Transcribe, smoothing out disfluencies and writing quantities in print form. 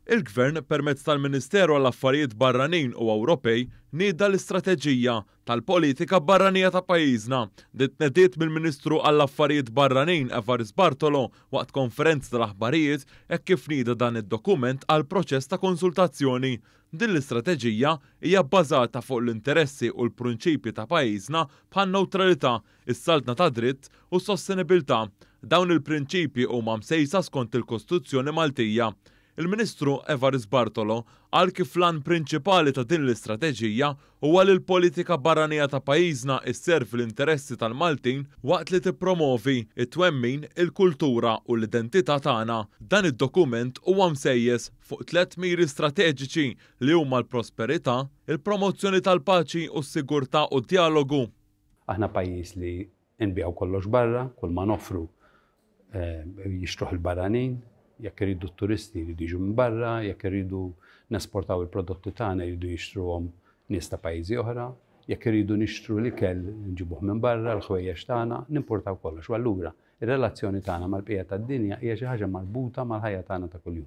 Il-Gvern, permezz tal-Ministeru għall-Affarijiet Barranin u Ewropej, nieda l-istrateġija tal-politika barranija ta' pajjiżna. Din tnediet mill-Ministru għall-Affarijiet Barranin Evarist Bartolo waqt konferenza tal-aħbarijiet hekk kif nieda dan id-dokument għal proċess ta' konsultazzjoni. Din l-istrateġija hija bbażata fuq l-interessi u l-prinċipji ta' pajjiżna bħan-newtralità, is-saltna tad-dritt u s-sostenibilità. Dawn il-prinċipji huma msejsa skont il-Kostituzzjoni Maltija. Il-Ministru Evarist Bartolo qal kif l-għan prinċipali ta' din l-istrateġija huwa li l-politika barranija ta' pajjiżna sservi l-interessi tal-Maltin waqt li tippromovi t-twemmin, il-kultura u l-identità tagħna. Dan id-dokument huwa msejjes fuq tlett miri strateġiċi li huma l-prosperità, il-promozzjoni tal-paċi u s-sigurtà u d-djalogu. Aħna pajjiż li nbigħu kollox barra, kull ma noffru jixtruh il-barranin, jekk iridu t-turisti jridu jiġu minn barra, jekk iridu nesportaw il-prodotti tagħna jridu jixtruhom nies ta' pajjiżi oħra, jekk iridu nixtru l-ikel nġibuh minn barra, l-ħwejjeġ tagħna, nimportaw kollox. U allura ir-relazzjoni tagħna mal-bqija tad-dinja hija xi ħaġa marbuta mal-ħajja tagħna ta' kuljum.